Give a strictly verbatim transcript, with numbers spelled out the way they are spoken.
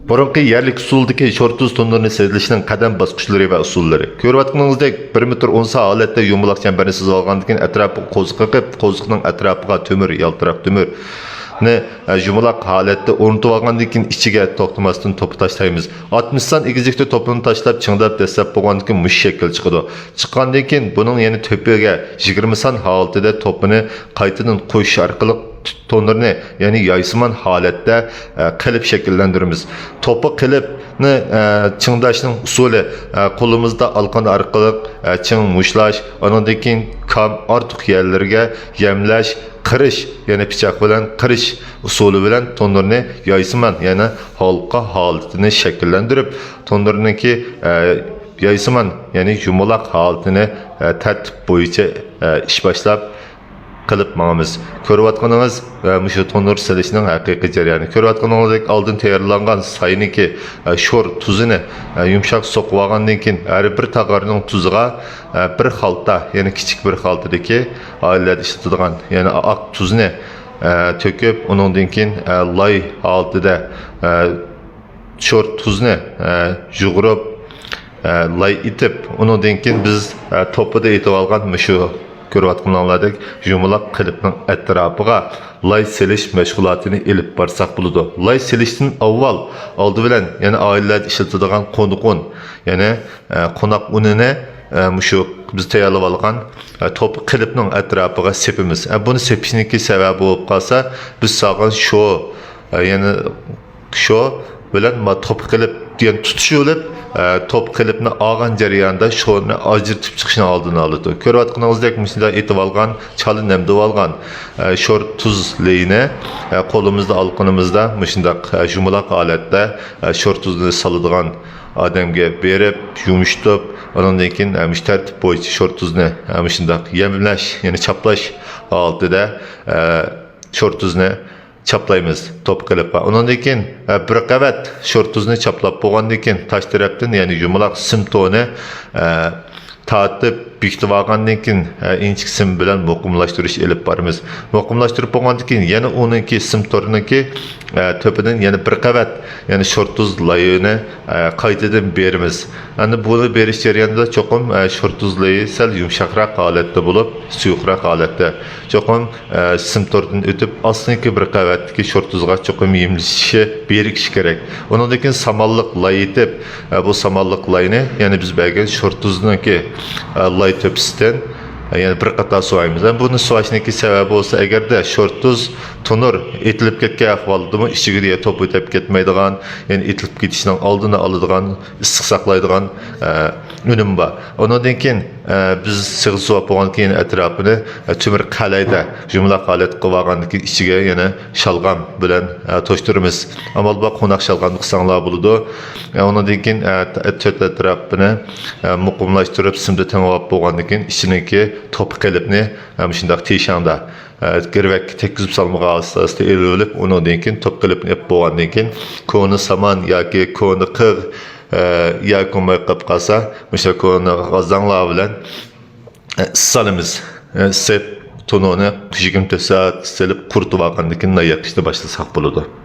بۇرۇنقى يەرلىك ئۇسۇلدىكى شور تۇز تونۇرنى سېزىشنىڭ قەدەم باسقۇچلىرى ۋە ئۇسۇللىرى. كۆرۈۋاتقىنىڭىزدەك، بىر مېتىر ئون سا ھالەتتە يۇمىلاق چەمبەرنى سىزىۋالغاندىن كېيىن، ئەتراپىغا قوزۇق قېقىپ، قوزۇقنىڭ ئەتراپىغا تۆمۈر، يالتىراق تۆمۈرنى، ئە، يۇمىلاق ھالەتتە ئورنىتىۋالغاندىن كېيىن، ئىچىگە توختىماستىن توپا تاشلايمىز. ئاتمىش سان ئېگىزلىكتە توپىنى تاشلاپ، چىڭداپ، دەسسەپ بولغاندىن كېيىن مۇشۇ شەكىل چىقىدۇ. چىققاندىن كېيىن بۇنىڭ يەنە تۆپىگە يىگىرمە سان ھالىتىدە توپىنى قايتىدىن قوشۇش ئارقىلىق تونۇرنى، يەنى يايسىمان ھالەتتە، ئە، قىلىپ شەكىللەندۈرىمىز. توپا قىلىپنى، ئە، چىڭداشنىڭ ئۇسۇلى، ئە، قولىمىزدا ئالقان ئارقىلىق، ئە، چىڭ مۇشتلاش، ئانىڭدىن كېيىن كام ئارتۇق يەرلىرىگە يەملەش، قىرىش، يەنى پىچاق بىلەن قىرىش ئۇسۇلى بىلەن تونۇرنى يايسىمان، يەنى ھالقا ھالىتىنى شەكىللەندۈرۈپ، تونۇرنىڭكى، ئە، يايسىمان، يەنى يۇمىلاق ھالىتىنى، ئە، تەرتىپ بويىچە، ئە، ئىش باشلاپ، قىلىپ ماڭىمىز. كۆرۈۋاتقىنىڭىز، ئە، مۇشۇ تونۇر سېلىشنىڭ ھەقىقىي جەريانى. كۆرۈۋاتقىنىڭىزدەك ئالدىن تەييارلانغان ساينىكى، ئە، شور تۇزىنى، ئە، يۇمشاق سوقۇۋالغاندىن كېيىن، ھەر بىر تاغارنىڭ تۇزىغا، ئە، بىر خالتا، يەنى كىچىك بىر خالتىدىكى ئائىلىلەردە ئىشلىتىدىغان، يەنى ئاق تۇزنى، ئە، تۆكۈپ، ئۇنىڭدىن كېيىن، ئە، لاي ھالىتىدە، ئە، شور تۇزنى، ئە، يۇغۇرۇپ، ئە، لاي ئېتىپ، ئۇنىڭدىن كېيىن بىز، ئە، توپىدا ئېتىۋالغان مۇشۇ كۆرۈۋاتقىنىڭلاردەك يۇمىلاق قېلىپنىڭ ئەتراپىغا لاي سېلىش مەشغۇلاتىنى ئېلىپ بارساق بولىدۇ. لاي سېلىشتىن ئاۋۋال، ئالدى بىلەن يەنە ئائىلىلەردە ئىشلىتىدىغان قوناق ئۇن، يەنى، ئە، قوناق ئۇنىنى، ئە، مۇشۇ بىز تەييارلىۋالغان، ئە، توپا قېلىپنىڭ ئەتراپىغا سېپىمىز. ئە، بۇنى سېپىشنىڭكى سەۋەبى بولۇپ قالسا، بىز سالغان شو، ئە، يەنى شو بىلەن ما توپا قېلىپ دېگەن تۇتىشىۋېلىپ، ئە، توپا قېلىپنى ئالغان جەريانىدا شورنى ئاجرىتىپ چىقىشنىڭ ئالدىنى ئالىدۇ. كۆرۈۋاتقىنىڭىزدەك مۇشۇنداق ئېتىۋالغان، چالا نەمدىۋالغان، ئە، شور تۇز لېيىنى، ئە، قولىمىزدا ئالقىنىمىزدا مۇشۇنداق، ئە، يۇمىلاق ھالەتتە، ئە، شور تۇزنى سالىدىغان ئادەمگە بېرىپ، يۇمشىتىپ، ئۇنىڭدىن كېيىن، ئە، مۇشۇ تەرتىپ بويىچە شور تۇزنى، ئە، مۇشۇنداق يەملەش، يەنى چاپلاش ھالىتىدە، ئە، شور تۇزنى چاپلايمىز توپا قېلىپقا. ئۇنىڭدىن كېيىن، ئە، بىر قەۋەت شور تۇزنى چاپلاپ بولغاندىن كېيىن، تاش تەرەپتىن، يەنى يۇمىلاق سىم تونى، ئە، تارتىپ بېكىتىپ ئالغاندىن كېيىن، ئە، ئىنچىكە سىم بىلەن مۇقىملاشتۇرۇش ئېلىپ بارىمىز. مۇقىملاشتۇرۇپ بولغاندىن كېيىن، يەنە ئۇنىڭكى سىم تورىنىڭكى، ئە، تۆپىدىن يەنە بىر قەۋەت، يەنە شور تۇز لايىنى، ئە، قايتىدىن بېرىمىز. ئەمدى بۇنى بېرىش جەريانىدا چوقۇم، ئە، شور تۇز لايى سەل يۇمشاقراق ھالەتتە بولۇپ، سۇيۇقراق ھالەتتە. چوقۇم، ئە، سىم توردىن ئۆتۈپ، ئاستىنقى بىر قەۋەتتىكى شور تۇزغا چوقۇم يېمىلىشىشى، بىرىكىشى كېرەك. ئۇنىڭدىن كېيىن سامانلىق لاي ئېتىپ، ئە، بۇ سامانلىق لاينى، يەنى بىز بەرگەن شور تۇزنىڭكى، ئە، لاي تۆپىسىدىن، ئە، يەنە بىر قاتار سۇۋايمىز. ئە، بۇنى سۇۋاشنىڭكى سەۋەبى بولسا، ئەگەردە شور تۇز تونۇر ئېتىلىپ كەتكەن ئەھۋالدىمۇ ئىچىگە توپا ئۆتۈپ كەتمەيدىغان، يەنى ئېتىلىپ كېتىشنىڭ ئالدىنى ئالىدىغان، ئىسسىق ساقلايدىغان، ئە، ئۈنۈم بار. ئۇنىڭدىن كېيىن، ئە، بىز سېغىز سۇۋاپ بولغاندىن كېيىن ئەتراپىنى، ئە، تۆمۈر قەلەيدە يۇمىلاق ھالەتتە قىلىۋالغاندىن كېيىن ئىچىگە يەنە شالغام بىلەن، ئە، توشتۇرىمىز. ئامال بار قوناق شالغامنى قىلساڭلار بولىدۇ. ئە، ئۇنىڭدىن كېيىن، ئە، ت-، تۆت ئەتراپىنى، ئە، مۇقىملاشتۇرۇپ، سىمدە تېڭىۋاپ بولغاندىن كېيىن ئىچىنىڭكى توپا قېلىپنى، ئە، مۇشۇنداق تېشەڭدە، ئە، گىرۋەككە تەگكۈزۈپ سالمىغان ئاستا ئېلىۋېلىپ، ئۇنىڭدىن كېيىن توپا قېلىپنى ئېلىپ بولغاندىن كېيىن كونا سامان ياكى كونا قىغ، ئە، ياكى بولماي قېلىپ قالسا، مۇشۇ كونا غازاڭلار بىلەن، ئە، ئىسسالىمىز. ئە، ئىسسىپ، تونۇرنى يىگىرمە تۆت سائەت ئىسسىلىپ، قۇرۇتۇپ ئالغاندىن كېيىن نان يېقىشنى باشلىساق بولىدۇ.